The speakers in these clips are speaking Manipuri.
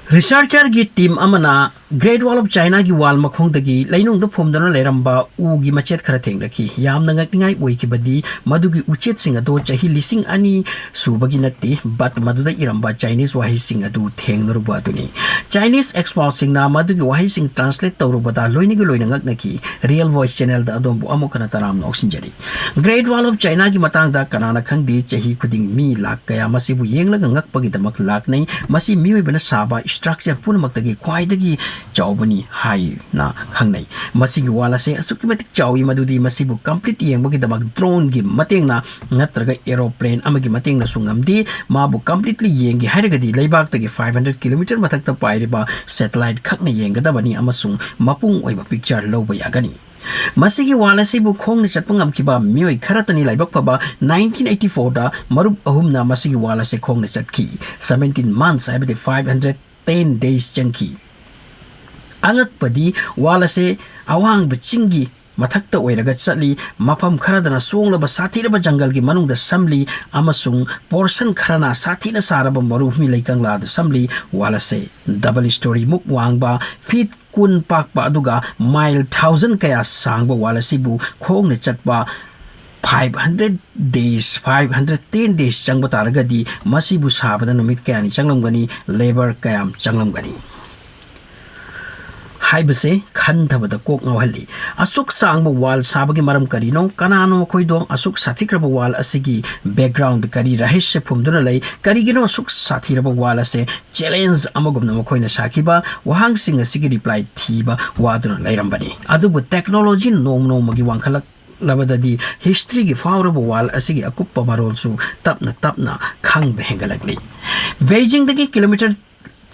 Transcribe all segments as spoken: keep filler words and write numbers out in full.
Researcher ꯒꯤ team ꯑꯃꯅ Great Wall of China ꯒꯤ wall ꯃꯈꯣꯡꯗꯒꯤ ꯂꯩꯅꯨꯡꯗ ꯐꯨꯝꯗꯨꯅ ꯂꯩꯔꯝꯕ ꯎꯒꯤ ꯃꯆꯦꯠ ꯈꯔ ꯊꯦꯡꯅꯈꯤ꯫ ꯌꯥꯝꯅ ꯉꯛꯅꯤꯡꯉꯥꯏ ꯑꯣꯏꯈꯤꯕꯗꯤ ꯃꯗꯨꯒꯤ ꯎꯆꯦꯠꯁꯤꯡ ꯑꯗꯣ ꯆꯍꯤ ꯂꯤꯁꯤꯡ ꯑꯅꯤ ꯁꯨꯕꯒꯤ ꯅꯠꯇꯦ, but ꯃꯗꯨꯗ ꯏꯔꯝꯕ Chinese ꯋꯥꯍꯩꯁꯤꯡ ꯑꯗꯨ ꯊꯦꯡꯅꯔꯨꯕ ꯑꯗꯨꯅꯤ꯫ Chinese expertꯁꯤꯡꯅ ꯃꯗꯨꯒꯤ ꯋꯥꯍꯩꯁꯤꯡ translate ꯇꯧꯔꯨꯕꯗ ꯂꯣꯏꯅꯒꯤ ꯂꯣꯏꯅ ꯉꯛꯅꯈꯤ꯫ Real Voice channelꯗ ꯑꯗꯣꯝꯕꯨ ꯑꯃꯨꯛ ꯍꯟꯅ ꯇꯔꯥꯝꯅ ꯑꯣꯛꯁꯤꯟꯖꯔꯤ꯫ Great Wall of Chinaꯒꯤ ꯃꯇꯥꯡꯗ ꯀꯅꯥꯅ ꯈꯪꯗꯦ? ꯆꯍꯤ ꯈꯨꯗꯤꯡ ꯃꯤ ꯂꯥꯛ ꯀꯌꯥ ꯃꯁꯤꯕꯨ ꯌꯦꯡꯂꯒ ꯉꯛꯄꯒꯤꯗꯃꯛ ꯂꯥꯛꯅꯩ꯫ ꯃꯁꯤ ꯃꯤꯑꯣꯏꯕꯅ ꯁꯥꯕ structure ꯄꯨꯝꯅꯃꯛꯇꯒꯤ ꯈ꯭ꯋꯥꯏꯗꯒꯤ ꯆꯥꯎꯕꯅꯤ ꯍꯥꯏꯅ ꯈꯪꯅꯩ꯫ ꯃꯁꯤꯒꯤ wall ꯑꯁꯤ ꯑꯁꯨꯛꯀꯤ ꯃꯇꯤꯛ ꯆꯥꯎꯏ ꯃꯗꯨꯗꯤ ꯃꯁꯤꯕꯨ complete ꯌꯦꯡꯕꯒꯤꯗꯃꯛ droneꯒꯤ ꯃꯇꯦꯡꯅ ꯅꯠꯇ꯭ꯔꯒ aeroplane ꯑꯃꯒꯤ ꯃꯇꯦꯡꯅꯁꯨ ꯉꯝꯗꯦ꯫ ꯃꯥꯕꯨ completely ꯌꯦꯡꯒꯦ ꯍꯥꯏꯔꯒꯗꯤ ꯂꯩꯕꯥꯛꯇꯒꯤ five hundred kilometre ꯃꯊꯛꯇ ꯄꯥꯏꯔꯤꯕ satellite ꯈꯛꯅ ꯌꯦꯡꯒꯗꯕꯅꯤ ꯑꯃꯁꯨꯡ ꯃꯄꯨꯡ ꯑꯣꯏꯕ picture ꯂꯧꯕ ꯌꯥꯒꯅꯤ꯫ ꯃꯁꯤꯒꯤ wall ꯑꯁꯤꯕꯨ ꯈꯣꯡꯅ ꯆꯠꯄ ꯉꯝꯈꯤꯕ ꯃꯤꯑꯣꯏ ꯈꯔꯇꯅꯤ꯫ ꯂꯥꯏꯕꯛ ꯐꯕ, nineteen eighty fourꯗ ꯃꯔꯨꯞ ꯑꯍꯨꯝꯅ ꯃꯁꯤꯒꯤ wall ꯑꯁꯤ ꯈꯣꯡꯅ ꯆꯠꯈꯤ꯫ Seventeen months, ꯍꯥꯏꯕꯗꯤ five hundred ten days ꯆꯪꯈꯤ꯫ ꯑꯉꯛꯄꯗꯤ, wall ꯑꯁꯤ ꯑꯋꯥꯡꯕ ꯆꯤꯡꯒꯤ ꯃꯊꯛꯇ ꯑꯣꯏꯔꯒ ꯆꯠꯂꯤ꯫ ꯃꯐꯝ ꯈꯔꯗꯅ ꯁꯣꯡꯂꯕ ꯁꯥꯊꯤꯔꯕ ꯖꯪꯒꯜꯒꯤ ꯃꯅꯨꯡꯗ ꯁꯝꯂꯤ ꯑꯃꯁꯨꯡ portion ꯈꯔꯅ ꯁꯥꯊꯤꯅ ꯁꯥꯔꯕ ꯃꯔꯨꯚꯨꯃꯤ ꯂꯩꯀꯪꯂꯥꯗ ꯁꯝꯂꯤ꯫ Wall ꯑꯁꯤ double story ꯃꯨꯛ ꯋꯥꯡꯕ, feet ꯀꯨꯟ ꯄꯥꯛꯄ, ꯑꯗꯨꯒ mile thousand ꯀꯌꯥ ꯁꯥꯡꯕ wall ꯑꯁꯤꯕꯨ ꯈꯣꯡꯅ ꯆꯠꯄ five hundred days, five hundred ten days ꯆꯪꯕ ꯇꯥꯔꯒꯗꯤ ꯃꯁꯤꯕꯨ ꯁꯥꯕꯗ ꯅꯨꯃꯤꯠ ꯀꯌꯥꯅꯤ ꯆꯪꯂꯝꯒꯅꯤ, labour ꯀꯌꯥꯝ ꯆꯪꯂꯝꯒꯅꯤ ꯍꯥꯏꯕꯁꯦ ꯈꯟꯊꯕꯗ ꯀꯣꯛ ꯉꯥꯎꯍꯜꯂꯤ꯫ ꯑꯁꯨꯛ ꯁꯥꯡꯕ wall ꯁꯥꯕꯒꯤ ꯃꯔꯝ ꯀꯔꯤꯅꯣ? ꯀꯅꯥꯅꯣ ꯃꯈꯣꯏꯗꯣ? ꯑꯁꯨꯛ ꯁꯥꯊꯤꯈ꯭ꯔꯕ wall ꯑꯁꯤꯒꯤ background ꯀꯔꯤ ꯔꯍꯁ꯭ꯌ ꯐꯨꯝꯗꯨꯅ ꯂꯩ? ꯀꯔꯤꯒꯤꯅꯣ ꯑꯁꯨꯛ ꯁꯥꯊꯤꯔꯕ wall ꯑꯁꯦ? Challenge ꯑꯃꯒꯨꯝꯅ ꯃꯈꯣꯏꯅ ꯁꯥꯈꯤꯕ ꯋꯥꯍꯪꯁꯤꯡ ꯑꯁꯤꯒꯤ reply ꯊꯤꯕ ꯋꯥꯗꯨꯅ ꯂꯩꯔꯝꯕꯅꯤ꯫ ꯑꯗꯨꯕꯨ technology ꯅꯣꯡ ꯅꯣꯡꯃꯒꯤ ꯋꯥꯡꯈꯠꯂꯛꯂꯕꯗꯗꯤ historyꯒꯤ ꯐꯥꯎꯔꯕ wall ꯑꯁꯤꯒꯤ ꯑꯀꯨꯞꯄ ꯃꯔꯣꯜꯁꯨ ꯇꯞꯅ ꯇꯞꯅ ꯈꯪꯕ ꯍꯦꯟꯒꯠꯂꯛꯂꯤ꯫ ꯕꯩꯖꯤꯡꯗꯒꯤ kilometre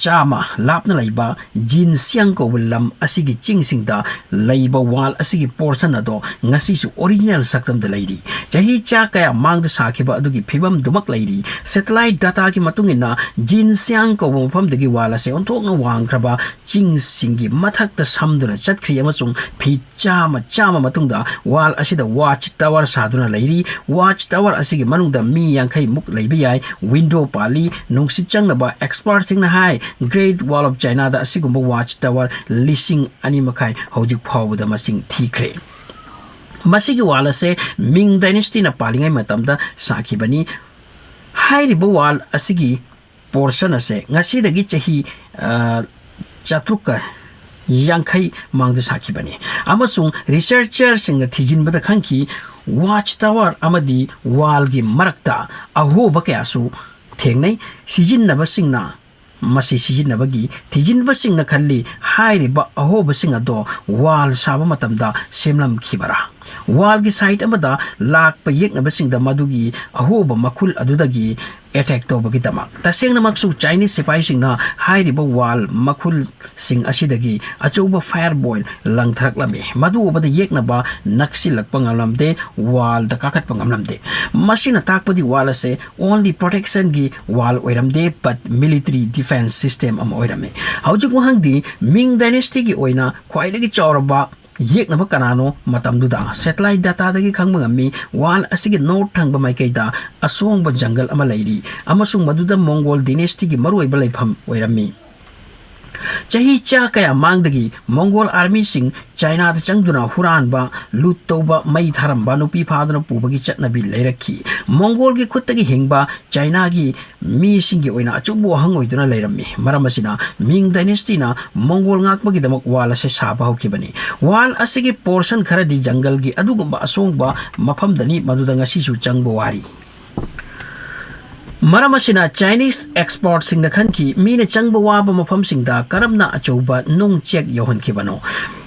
ꯆꯥꯝꯃ ꯂꯥꯞꯅ ꯂꯩꯕ ꯖꯤꯟꯁꯤꯌꯥꯡ ꯀꯧꯕ ꯂꯝ ꯑꯁꯤꯒꯤ ꯆꯤꯡꯁꯤꯡꯗ ꯂꯩꯕ wall ꯑꯁꯤꯒꯤ portion ꯑꯗꯣ ꯉꯁꯤꯁꯨ original ꯁꯛꯇꯝꯗ ꯂꯩꯔꯤ꯫ ꯆꯍꯤ ꯆꯥ ꯀꯌꯥ ꯃꯥꯡꯗ ꯁꯥꯈꯤꯕ ꯑꯗꯨꯒꯤ ꯐꯤꯕꯝꯗꯨꯃꯛ ꯂꯩꯔꯤ꯫ Satellite dataꯒꯤ ꯃꯇꯨꯡ ꯏꯟꯅ, ꯖꯤꯟꯁꯤꯌꯥꯡ ꯀꯧꯕ ꯃꯐꯝꯗꯒꯤ wall ꯑꯁꯤ ꯑꯣꯟꯊꯣꯛꯅ ꯋꯥꯡꯈ꯭ꯔꯕ ꯆꯤꯡꯁꯤꯡꯒꯤ ꯃꯊꯛꯇ ꯁꯝꯗꯨꯅ ꯆꯠꯈ꯭ꯔꯤ ꯑꯃꯁꯨꯡ feet ꯆꯥꯝꯃ, ꯆꯥꯝꯃ ꯃꯇꯨꯡꯗ wall ꯑꯁꯤꯗ watch tower ꯁꯥꯗꯨꯅ ꯂꯩꯔꯤ꯫ Watch tower ꯑꯁꯤꯒꯤ ꯃꯅꯨꯡꯗ ꯃꯤ ꯌꯥꯡꯈꯩ ꯃꯨꯛ ꯂꯩꯕ ꯌꯥꯏ꯫ Window ꯄꯥꯜꯂꯤ꯫ ꯅꯨꯡꯁꯤꯠ ꯆꯪꯅꯕ expertꯁꯤꯡꯅ ꯍꯥꯏ, Great Wall of China ꯗ ꯑꯁꯤꯒꯨꯝꯕ watch tower ꯂꯤꯁꯤꯡ ꯑꯅꯤ ꯃꯈꯥꯏ ꯍꯧꯖꯤꯛ ꯐꯥꯎꯕꯗ ꯃꯁꯤꯡ ꯊꯤꯈ꯭ꯔꯦ꯫ ꯃꯁꯤꯒꯤ wall ꯑꯁꯦ Ming dynasty ꯅ ꯄꯥꯜꯂꯤꯉꯩ ꯃꯇꯝꯗ ꯁꯥꯈꯤꯕꯅꯤ꯫ ꯍꯥꯏꯔꯤꯕ wall ꯑꯁꯤꯒꯤ portion ꯑꯁꯦ ꯉꯁꯤꯗꯒꯤ ꯆꯍꯤ, ꯑ, ꯆꯥꯇ꯭ꯔꯨꯛꯀ ꯌꯥꯡꯈꯩ ꯃꯥꯡꯗ ꯁꯥꯈꯤꯕꯅꯤ, ꯑꯃꯁꯨꯡ researcher ꯁꯤꯡꯅ ꯊꯤꯖꯤꯟꯕꯗ ꯈꯪꯈꯤ, watch tower ꯑꯃꯗꯤ wall ꯒꯤ ꯃꯔꯛꯇ ꯑꯍꯣꯕ ꯀꯌꯥꯁꯨ ꯊꯦꯡꯅꯩ꯫ ꯁꯤꯖꯤꯟꯅꯕꯁꯤꯡꯅ, ꯃꯁꯤ ꯁꯤꯖꯤꯟꯅꯕꯒꯤ ꯊꯤꯖꯤꯟꯕꯁꯤꯡꯅ ꯈꯜꯂꯤ, ꯍꯥꯏꯔꯤꯕ ꯑꯍꯣꯕꯁꯤꯡ ꯑꯗꯣ wall ꯁꯥꯕ ꯃꯇꯝꯗ ꯁꯦꯝꯂꯝꯈꯤꯕꯔꯥ? Wall ꯒꯤ side ꯑꯃꯗ ꯂꯥꯛꯄ ꯌꯦꯛꯅꯕꯁꯤꯡꯗ ꯃꯗꯨꯒꯤ ꯑꯍꯣꯕ ꯃꯈꯨꯜ ꯑꯗꯨꯗꯒꯤ attack ꯇꯧꯕꯒꯤꯗꯃꯛ꯫ ꯇꯁꯦꯡꯅꯃꯛꯁꯨ Chinese ꯁꯤꯐꯥꯏꯁꯤꯡꯅ ꯍꯥꯏꯔꯤꯕ wall ꯃꯈꯨꯜꯁꯤꯡ ꯑꯁꯤꯗꯒꯤ ꯑꯆꯧꯕ fire ball ꯂꯪꯊꯔꯛꯂꯝꯃꯤ꯫ ꯃꯗꯨ ꯎꯕꯗ ꯌꯦꯛꯅꯕ ꯅꯛꯁꯤꯜꯂꯛꯄ ꯉꯝꯂꯝꯗꯦ, wall ꯗ ꯀꯥꯈꯠꯄ ꯉꯝꯂꯝꯗꯦ꯫ ꯃꯁꯤꯅ ꯇꯥꯛꯄꯗꯤ wall ꯑꯁꯦ only protection ꯒꯤ wall ꯑꯣꯏꯔꯝꯗꯦ, but military defense system ꯑꯃ ꯑꯣꯏꯔꯝꯃꯤ꯫ ꯍꯧꯖꯤꯛ ꯋꯥꯍꯪꯗꯤ, Ming dynasty ꯒꯤ ꯑꯣꯏꯅ ꯈ꯭ꯋꯥꯏꯗꯒꯤ ꯆꯥꯎꯔꯕ ꯌꯦꯛꯅꯕ ꯀꯅꯥꯅꯣ? ꯃꯇꯝꯗꯨꯗ satellite data ꯗꯒꯤ ꯈꯪꯕ ꯉꯝꯃꯤ, wall ꯑꯁꯤꯒꯤ north ꯊꯪꯕ ꯃꯥꯏꯀꯩꯗ ꯑꯁꯣꯡꯕ ꯖꯪꯒꯜ ꯑꯃ ꯂꯩꯔꯤ, ꯑꯃꯁꯨꯡ ꯃꯗꯨꯗ Mongol dynasty ꯒꯤ ꯃꯔꯨꯑꯣꯏꯕ ꯂꯩꯐꯝ ꯑꯣꯏꯔꯝꯃꯤ꯫ ꯆꯍꯤ ꯆꯥ ꯀꯌꯥ ꯃꯥꯡꯗꯒꯤ Mongol army ꯁꯤꯡ China ꯗ ꯆꯪꯗꯨꯅ ꯍꯨꯔꯥꯟꯕ, ꯂꯨꯠ ꯇꯧꯕ, ꯃꯩ ꯊꯥꯔꯝꯕ, ꯅꯨꯄꯤ ꯐꯥꯗꯨꯅ ꯄꯨꯕꯒꯤ ꯆꯠꯅꯕꯤ ꯂꯩꯔꯛꯈꯤ꯫ Mongol ꯒꯤ ꯈꯨꯠꯇꯒꯤ ꯍꯤꯡꯕ China ꯒꯤ ꯃꯤꯁꯤꯡꯒꯤ ꯑꯣꯏꯅ ꯑꯆꯧꯕ ꯋꯥꯍꯪ ꯑꯣꯏꯗꯨꯅ ꯂꯩꯔꯝꯃꯤ꯫ ꯃꯔꯝ ꯑꯁꯤꯅ, Ming dynasty ꯅ Mongol ꯉꯥꯛꯄꯒꯤꯗꯃꯛ wall ꯑꯁꯤ ꯁꯥꯕ ꯍꯧꯈꯤꯕꯅꯤ꯫ Wall ꯑꯁꯤꯒꯤ portion ꯈꯔꯗꯤ ꯖꯪꯒꯜꯒꯤ ꯑꯗꯨꯒꯨꯝꯕ ꯑꯁꯣꯡꯕ ꯃꯐꯝꯗꯅꯤ, ꯃꯗꯨꯗ ꯉꯁꯤꯁꯨ ꯆꯪꯕ ꯋꯥꯔꯤ꯫ ꯃꯔꯝ ꯑꯁꯤꯅ, Chinese expert ꯁꯤꯡꯅ ꯈꯟꯈꯤ, ꯃꯤꯅ ꯆꯪꯕ ꯋꯥꯕ ꯃꯐꯝꯁꯤꯡꯗ ꯀꯔꯝꯅ ꯑꯆꯧꯕ ꯅꯨꯡ ꯆꯦꯛ ꯌꯧꯍꯟꯈꯤꯕꯅꯣ?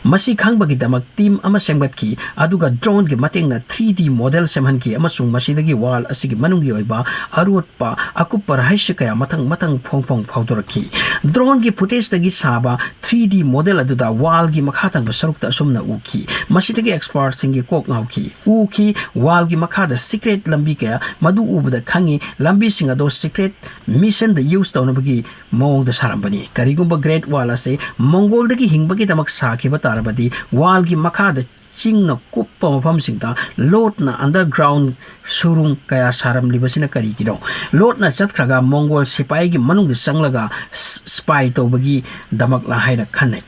ꯃꯁꯤ ꯈꯪꯕꯒꯤꯗꯃꯛ team ꯑꯃ ꯁꯦꯝꯒꯠꯈꯤ, ꯑꯗꯨꯒ drone ꯒꯤ ꯃꯇꯦꯡꯅ three D model ꯁꯦꯝꯍꯟꯈꯤ, ꯑꯃꯁꯨꯡ ꯃꯁꯤꯗꯒꯤ wall ꯑꯁꯤꯒꯤ ꯃꯅꯨꯡꯒꯤ ꯑꯣꯏꯕ ꯑꯔꯣꯠꯄ, ꯑꯀꯨꯞꯄ ꯔꯍꯁ꯭ꯌ ꯀꯌꯥ ꯃꯊꯪ ꯃꯊꯪ ꯐꯣꯡ ꯐꯣꯡ ꯐꯥꯎꯗꯣꯔꯛꯈꯤ꯫ Drone ꯒꯤ footage ꯇꯒꯤ ꯁꯥꯕ three D model ꯑꯗꯨꯗ wall ꯒꯤ ꯃꯈꯥ ꯊꯪꯕ ꯁꯔꯨꯛꯇ ꯑꯁꯨꯝꯅ ꯎꯈꯤ꯫ ꯃꯁꯤꯗꯒꯤ expert ꯁꯤꯡꯒꯤ ꯀꯣꯛ ꯉꯥꯎꯈꯤ꯫ ꯎꯈꯤ, wall ꯒꯤ ꯃꯈꯥꯗ secret ꯂꯝꯕꯤ ꯀꯌꯥ꯫ ꯃꯗꯨ ꯎꯕꯗ ꯈꯪꯉꯤ, ꯂꯝꯕꯤꯁꯤꯡ ꯑꯗꯣ secret mission ꯗ use ꯇꯧꯅꯕꯒꯤ ꯃꯑꯣꯡꯗ ꯁꯥꯔꯝꯕꯅꯤ꯫ ꯀꯔꯤꯒꯨꯝꯕ Great Wall ꯑꯁꯤ Mongol ꯗꯒꯤ ꯍꯤꯡꯕꯒꯤꯗꯃꯛ ꯁꯥꯈꯤꯕ ꯇꯥꯔꯕꯗꯤ, ꯍꯥꯏꯔꯕꯗꯤ ꯋꯥꯜꯒꯤ ꯃꯈꯥꯗ ꯆꯤꯡꯅ ꯀꯨꯞꯄ ꯃꯐꯝꯁꯤꯡꯗ ꯂꯣꯠꯅ underground ꯁꯨꯔꯨꯡ ꯀꯌꯥ ꯁꯥꯔꯝꯂꯤꯕꯁꯤꯅ ꯀꯔꯤꯒꯤꯅꯣ? ꯂꯣꯠꯅ ꯆꯠꯈ꯭ꯔꯒ ꯃꯣꯡꯒꯣꯜ ꯁꯤꯄꯥꯏꯒꯤ ꯃꯅꯨꯡꯗ ꯆꯪꯂꯒ ꯁ-, spy ꯇꯧꯕꯒꯤꯗꯃꯛꯂ ꯍꯥꯏꯅ ꯈꯟꯅꯩ꯫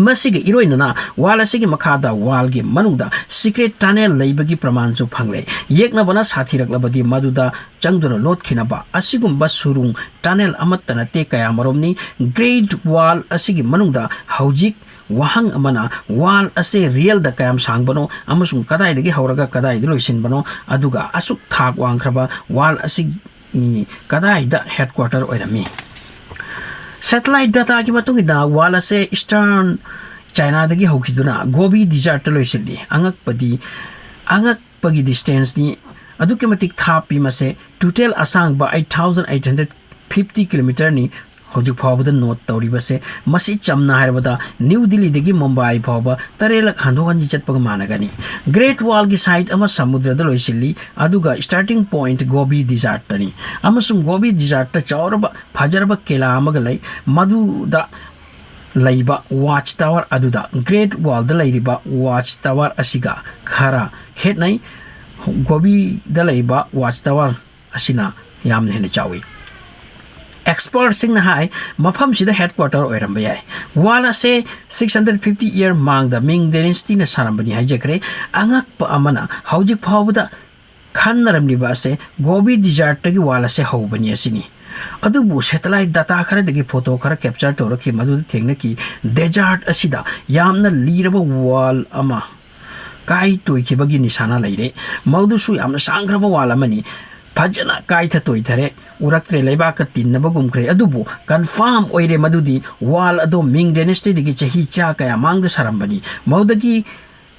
ꯃꯁꯤꯒ ꯏꯔꯣꯏꯅꯅ ꯋꯥꯜ ꯑꯁꯤꯒꯤ ꯃꯈꯥꯗ ꯋꯥꯜꯒꯤ ꯃꯅꯨꯡꯗ secret tunnel ꯂꯩꯕꯒꯤ ꯄ꯭ꯔꯃꯥꯟꯁꯨ ꯐꯪꯂꯦ꯫ ꯌꯦꯛꯅꯕꯅ ꯁꯥꯊꯤꯔꯛꯂꯕꯗꯤ ꯃꯗꯨꯗ ꯆꯪꯗꯨꯅ ꯂꯣꯠꯈꯤꯅꯕ ꯑꯁꯤꯒꯨꯝꯕ ꯁꯨꯔꯨꯡ tunnel ꯑꯃꯠꯇ ꯅꯠꯇꯦ, ꯀꯌꯥꯃꯔꯣꯝꯅꯤ꯫ Great Wall ꯑꯁꯤꯒꯤ ꯃꯅꯨꯡꯗ ꯍꯧꯖꯤꯛ ꯋꯥꯍꯪ ꯑꯃꯅ, ꯋꯥꯜ ꯑꯁꯤ realꯗ ꯀꯌꯥꯝ ꯁꯥꯡꯕꯅꯣ ꯑꯃꯁꯨꯡ ꯀꯗꯥꯏꯗꯒꯤ ꯍꯧꯔꯒ ꯀꯗꯥꯏꯗ ꯂꯣꯏꯁꯤꯟꯕꯅꯣ, ꯑꯗꯨꯒ ꯑꯁꯨꯛ ꯊꯥꯛ ꯋꯥꯡꯈ꯭ꯔꯕ ꯋꯥꯜ ꯑꯁꯤ ꯀꯗꯥꯏꯗ headquarter ꯑꯣꯏꯔꯝꯃꯤ? Satellite dataꯒꯤ ꯃꯇꯨꯡ ꯏꯟꯅ ꯋꯥꯜ ꯑꯁꯦ Eastern Chinaꯗꯒꯤ ꯍꯧꯈꯤꯗꯨꯅ ꯒꯣꯕꯤ desertꯇ ꯂꯣꯏꯁꯤꯜꯂꯤ꯫ ꯑꯉꯛꯄꯗꯤ, ꯑꯉꯛꯄꯒꯤ distanceꯅꯤ꯫ ꯑꯗꯨꯛꯀꯤ ꯃꯇꯤꯛ ꯊꯥꯞꯄꯤ꯫ ꯃꯁꯦ total ꯑꯁꯥꯡꯕ eight thousand eight hundred fifty kilometerꯅꯤ꯫ ꯍꯧꯖꯤꯛ ꯐꯥꯎꯕꯗ note ꯇꯧꯔꯤꯕꯁꯦ, ꯃꯁꯤ ꯆꯝꯅ ꯍꯥꯏꯔꯕꯗ ꯅ꯭ꯌꯨ ꯗꯤꯜꯂꯤꯗꯒꯤ ꯃꯨꯝꯕꯥꯏ ꯐꯥꯎꯕ ꯇꯔꯦꯠꯂꯛ ꯍꯟꯗꯣꯛ ꯍꯟꯖꯤꯟ ꯆꯠꯄꯒ ꯃꯥꯟꯅꯒꯅꯤ꯫ Great Wallꯒꯤ site ꯑꯃ ꯁꯃꯨꯗ꯭ꯔꯗ ꯂꯣꯏꯁꯤꯜꯂꯤ, ꯑꯗꯨꯒ starting point ꯒꯣꯕꯤ desertꯇꯅꯤ, ꯑꯃꯁꯨꯡ ꯒꯣꯕꯤ desertꯇ ꯆꯥꯎꯔꯕ ꯐꯖꯔꯕ ꯀꯦꯂꯥ ꯑꯃꯒ ꯂꯩ꯫ ꯃꯗꯨꯗ ꯂꯩꯕ watch tower ꯑꯗꯨꯗ Great Wallꯗ ꯂꯩꯔꯤꯕ watch tower ꯑꯁꯤꯒ ꯈꯔ ꯈꯦꯠꯅꯩ꯫ ꯒꯣꯕꯤꯗ ꯂꯩꯕ watch tower ꯑꯁꯤꯅ ꯌꯥꯝꯅ ꯍꯦꯟꯅ ꯆꯥꯎꯏ꯫ Expertꯁꯤꯡꯅ ꯍꯥꯏ, ꯃꯐꯝꯁꯤꯗ headquarter ꯑꯣꯏꯔꯝꯕ ꯌꯥꯏ꯫ ꯋꯥꯜ ꯑꯁꯦ six hundred fifty year ꯃꯥꯡꯗ ꯃꯤꯡ dynasty ꯅ ꯁꯥꯔꯝꯕꯅꯤ ꯍꯥꯏꯖꯈ꯭ꯔꯦ꯫ ꯑꯉꯛꯄ ꯑꯃꯅ, ꯍꯧꯖꯤꯛ ꯐꯥꯎꯕꯗ ꯈꯟꯅꯔꯝꯂꯤꯕ ꯑꯁꯦ ꯒꯣꯕꯤ desertꯇꯒꯤ ꯋꯥꯜ ꯑꯁꯦ ꯍꯧꯕꯅꯤ ꯑꯁꯤꯅꯤ꯫ ꯑꯗꯨꯕꯨ satellite data ꯈꯔꯗꯒꯤ photo ꯈꯔ capture ꯇꯧꯔꯛꯈꯤ, ꯃꯗꯨꯗ ꯊꯦꯡꯅꯈꯤ desert ꯑꯁꯤꯗ ꯌꯥꯝꯅ ꯂꯤꯔꯕ ꯋꯥꯜ ꯑꯃ ꯀꯥꯏ ꯇꯣꯏꯈꯤꯕꯒꯤ ꯅꯤꯁꯥꯅ ꯂꯩꯔꯦ꯫ ꯃꯗꯨꯁꯨ ꯌꯥꯝꯅ ꯁꯥꯡꯈ꯭ꯔꯕ ꯋꯥꯜ ꯑꯃꯅꯤ꯫ ꯐꯖꯅ ꯀꯥꯏꯊ ꯇꯣꯏꯊꯔꯦ, ꯎꯔꯛꯇ꯭ꯔꯦ, ꯂꯩꯕꯥꯛꯀ ꯇꯤꯟꯅꯕꯒꯨꯝꯈ꯭ꯔꯦ꯫ ꯑꯗꯨꯕꯨ confirm ꯑꯣꯏꯔꯦ ꯃꯗꯨꯗꯤ ꯋꯥꯜ ꯑꯗꯣ ꯃꯤꯡ dynasty ꯗꯒꯤ ꯆꯍꯤ ꯆꯥ ꯀꯌꯥ ꯃꯥꯡꯗ ꯁꯥꯔꯝꯕꯅꯤ꯫ ꯃꯗꯨꯗꯒꯤ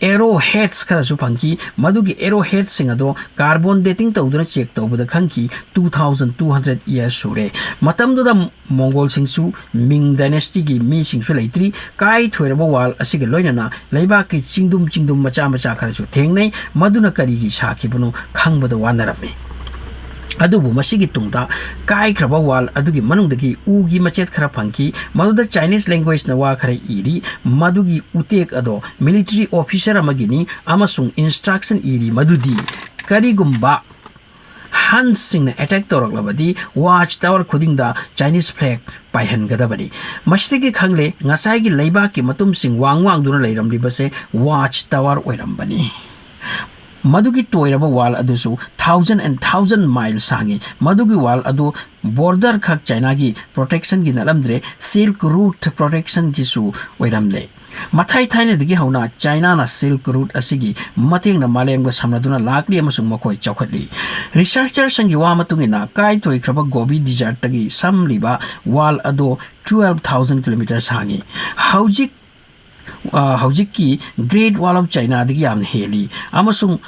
arrow heads ꯈꯔꯁꯨ ꯐꯪꯈꯤ꯫ ꯃꯗꯨꯒꯤ arrow heads ꯁꯤꯡ ꯑꯗꯣ carbon dating ꯇꯧꯗꯨꯅ check ꯇꯧꯕꯗ ꯈꯪꯈꯤ, two thousand two hundred years ꯁꯨꯔꯦ꯫ ꯃꯇꯝꯗꯨꯗ ꯃꯣꯡꯒꯣꯜꯁꯤꯡꯁꯨ, ꯃꯤꯡ dynasty ꯒꯤ ꯃꯤꯁꯤꯡꯁꯨ ꯂꯩꯇ꯭ꯔꯤ꯫ ꯀꯥꯏ ꯊꯣꯏꯔꯕ ꯋꯥꯜ ꯑꯁꯤꯒ ꯂꯣꯏꯅꯅ ꯂꯩꯕꯥꯛꯀꯤ ꯆꯤꯡꯗꯨꯝ ꯆꯤꯡꯗꯨꯝ ꯃꯆꯥ ꯃꯆꯥ ꯈꯔꯁꯨ ꯊꯦꯡꯅꯩ꯫ ꯃꯗꯨꯅ ꯀꯔꯤꯒꯤ ꯁꯥꯈꯤꯕꯅꯣ ꯈꯪꯕꯗ ꯋꯥꯅꯔꯝꯃꯤ꯫ ꯑꯗꯨꯕꯨ ꯃꯁꯤꯒꯤ ꯇꯨꯡꯗ ꯀꯥꯏꯈ꯭ꯔꯕ wall ꯑꯗꯨꯒꯤ ꯃꯅꯨꯡꯗꯒꯤ ꯎꯒꯤ ꯃꯆꯦꯠ ꯈꯔ ꯐꯪꯈꯤ꯫ ꯃꯗꯨꯗ Chinese languageꯅ ꯋꯥ ꯈꯔ ꯏꯔꯤ꯫ ꯃꯗꯨꯒꯤ ꯎꯇꯦꯛ ꯑꯗꯣ military officer ꯑꯃꯒꯤꯅꯤ ꯑꯃꯁꯨꯡ instruction ꯏꯔꯤ ꯃꯗꯨꯗꯤ ꯀꯔꯤꯒꯨꯝꯕ Hansꯁꯤꯡꯅ attack ꯇꯧꯔꯛꯂꯕꯗꯤ watch tower ꯈꯨꯗꯤꯡꯗ Chinese flag ꯄꯥꯏꯍꯟꯒꯗꯕꯅꯤ꯫ ꯃꯁꯤꯗꯒꯤ ꯈꯪꯂꯦ, ꯉꯁꯥꯏꯒꯤ ꯂꯩꯕꯥꯛꯀꯤ ꯃꯇꯨꯝꯁꯤꯡ ꯋꯥꯡ ꯋꯥꯡꯗꯨꯅ ꯂꯩꯔꯝꯂꯤꯕꯁꯦ watch tower ꯑꯣꯏꯔꯝꯕꯅꯤ꯫ ꯃꯗꯨꯒꯤ ꯇꯣꯏꯔꯕ wall ꯑꯗꯨꯁꯨ thousand and thousand mile ꯁꯥꯡꯉꯤ꯫ ꯃꯗꯨꯒꯤ wall ꯑꯗꯨ border ꯈꯛ Chinaꯒꯤ protectionꯒꯤ ꯅꯠꯂꯝꯗ꯭ꯔꯦ, Silk Route protectionꯒꯤꯁꯨ ꯑꯣꯏꯔꯝꯂꯦ꯫ ꯃꯊꯥꯏ ꯊꯥꯏꯅꯗꯒꯤ ꯍꯧꯅ Chinaꯅ Silk Route ꯑꯁꯤꯒꯤ ꯃꯇꯦꯡꯅ ꯃꯥꯂꯦꯝꯒ ꯁꯝꯅꯗꯨꯅ ꯂꯥꯛꯂꯤ ꯑꯃꯁꯨꯡ ꯃꯈꯣꯏ ꯆꯥꯎꯈꯠꯂꯤ꯫ Researcherꯁꯤꯡꯒꯤ ꯋꯥ ꯃꯇꯨꯡ ꯏꯟꯅ, ꯀꯥꯏ ꯇꯣꯏꯈ꯭ꯔꯕ Gobi Desertꯇꯒꯤ ꯁꯝꯂꯤꯕ wall ꯑꯗꯨ twelve thousand kilometer ꯁꯥꯡꯉꯤ꯫ ꯍꯧꯖꯤꯛ, ꯑ, ꯍꯧꯖꯤꯛꯀꯤ Great Wall of Chinaꯗꯒꯤ ꯌꯥꯝꯅ ꯍꯦꯜꯂꯤ, ꯑꯃꯁꯨꯡ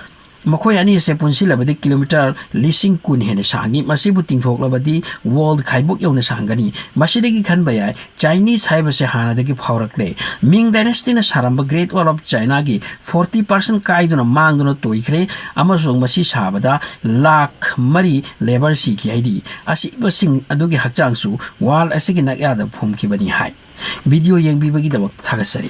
ꯃꯈꯣꯏ ꯑꯅꯤ ꯑꯁꯦ ꯄꯨꯟꯁꯤꯜꯂꯕꯗꯤ kilometer ꯂꯤꯁꯤꯡ ꯀꯨꯟ ꯍꯦꯟꯅ ꯁꯥꯡꯉꯤ꯫ ꯃꯁꯤꯕꯨ ꯇꯤꯡꯊꯣꯛꯂꯕꯗꯤ world ꯈꯥꯏꯕꯣꯛ ꯌꯧꯅ ꯁꯥꯡꯒꯅꯤ꯫ ꯃꯁꯤꯗꯒꯤ ꯈꯟꯕ ꯌꯥꯏ, Chinese ꯍꯥꯏꯕꯁꯦ ꯍꯥꯟꯅꯗꯒꯤ ꯐꯥꯎꯔꯛꯂꯦ꯫ Ming Dynastyꯅ ꯁꯥꯔꯝꯕ Great Wall of Chinaꯒꯤ forty percent ꯀꯥꯏꯗꯨꯅ ꯃꯥꯡꯗꯨꯅ ꯇꯣꯏꯈ꯭ꯔꯦ, ꯑꯃꯁꯨꯡ ꯃꯁꯤ ꯁꯥꯕꯗ ꯂꯥꯈ ꯃꯔꯤ labour ꯁꯤꯈꯤ ꯍꯥꯏꯔꯤ꯫ ꯑꯁꯤꯕꯁꯤꯡ ꯑꯗꯨꯒꯤ ꯍꯛꯆꯥꯡꯁꯨ wall ꯑꯁꯤꯒꯤ ꯅꯛꯌꯥꯗ ꯐꯨꯝꯈꯤꯕꯅꯤ ꯍꯥꯏ꯫ Video ꯌꯦꯡꯕꯤꯕꯒꯤꯗꯃꯛ ꯊꯥꯒꯠꯆꯔꯤ꯫